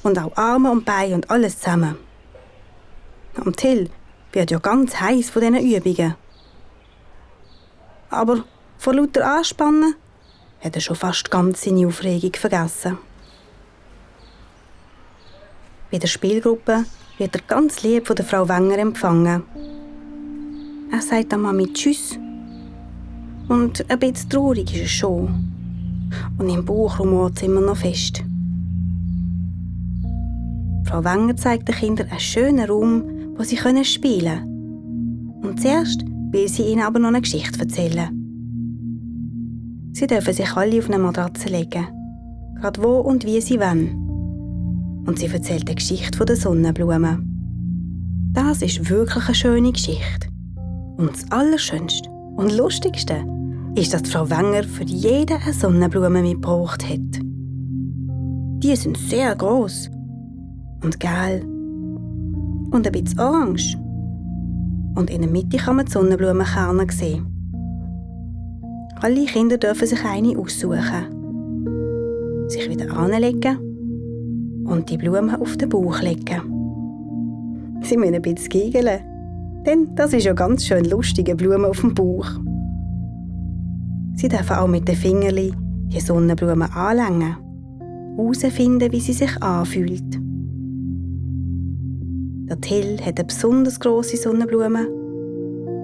Und auch Arme und Beine und alles zusammen. Und Till wird ja ganz heiß von diesen Übungen. Aber vor lauter Anspannen hat er schon fast ganz seine Aufregung vergessen. Bei der Spielgruppe wird er ganz lieb von der Frau Wenger empfangen. Er sagt der Mami Tschüss. Und ein bisschen traurig ist er schon. Und im Bauch rumort es immer noch fest. Frau Wenger zeigt den Kindern einen schönen Raum, wo sie spielen können. Und zuerst will sie ihnen aber noch eine Geschichte erzählen. Sie dürfen sich alle auf eine Matratze legen, gerade wo und wie sie wollen. Und sie erzählt die Geschichte der Sonnenblume. Das ist wirklich eine schöne Geschichte. Und das Allerschönste und Lustigste ist, dass die Frau Wenger für jeden eine Sonnenblume mitgebracht hat. Die sind sehr gross und gelb und ein bisschen orange. Und in der Mitte kann man die Sonnenblumenkerne sehen. Alle Kinder dürfen sich eine aussuchen, sich wieder anlegen und die Blumen auf den Bauch legen. Sie müssen ein bisschen giggeln, denn das ist ja ganz schön lustige Blumen auf dem Bauch. Sie dürfen auch mit den Fingerli die Sonnenblume anlängen, herausfinden, wie sie sich anfühlt. Der Till hat eine besonders grosse Sonnenblume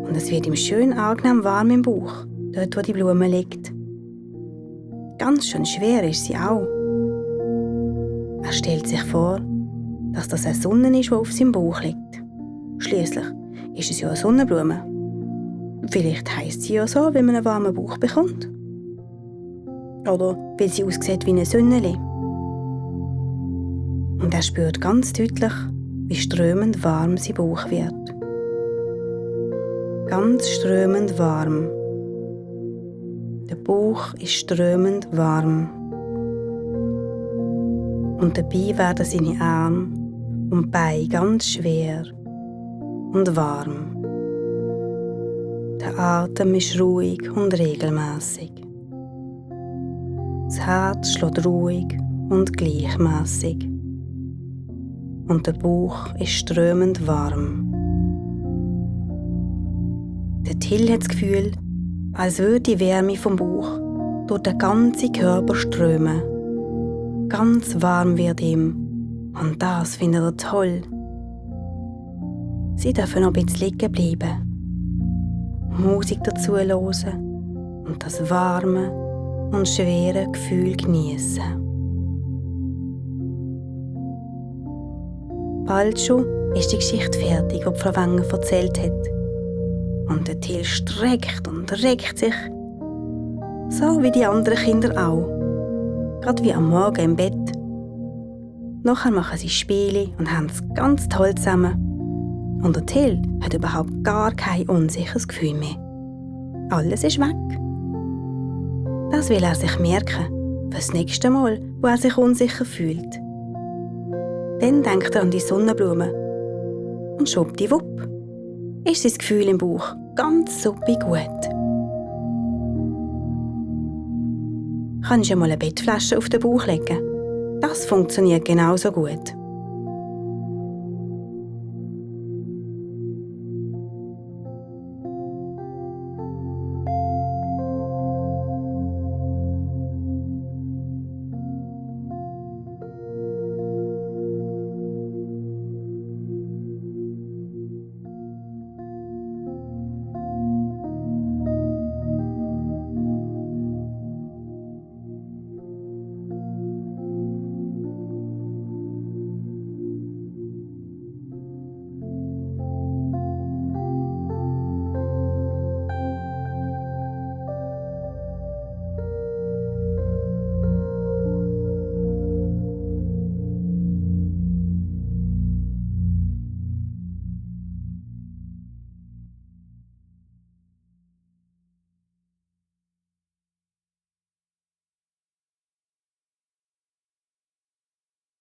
und es wird ihm schön angenehm warm im Bauch, dort wo die Blume liegt. Ganz schön schwer ist sie auch. Er stellt sich vor, dass das eine Sonne ist, die auf seinem Bauch liegt. Schliesslich ist es ja eine Sonnenblume. Vielleicht heisst sie ja so, wenn man einen warmen Bauch bekommt. Oder weil sie aussieht wie eine Sonne. Und er spürt ganz deutlich, wie strömend warm sein Bauch wird. Ganz strömend warm. Der Bauch ist strömend warm. Und dabei werden seine Arme und Beine ganz schwer und warm. Der Atem ist ruhig und regelmäßig. Das Herz schlägt ruhig und gleichmäßig. Und der Bauch ist strömend warm. Der Till hat das Gefühl, als würde die Wärme vom Bauch durch den ganzen Körper strömen. Ganz warm wird ihm. Und das findet er toll. Sie dürfen noch ein bisschen liegen bleiben, Musik dazu hören und das warme und schwere Gefühl genießen. Bald schon ist die Geschichte fertig, die Frau Wenger erzählt hat. Und der Till streckt und regt sich, so wie die anderen Kinder auch. Gerade wie am Morgen im Bett. Nachher machen sie Spiele und haben es ganz toll zusammen. Und der Till hat überhaupt gar kein unsicheres Gefühl mehr. Alles ist weg. Das will er sich merken, für das nächste Mal, wo er sich unsicher fühlt. Dann denkt er an die Sonnenblume. Und schwuppdiwupp ist sein Gefühl im Bauch ganz suppi gut. Kannst du mal eine Bettflasche auf den Bauch legen? Das funktioniert genauso gut.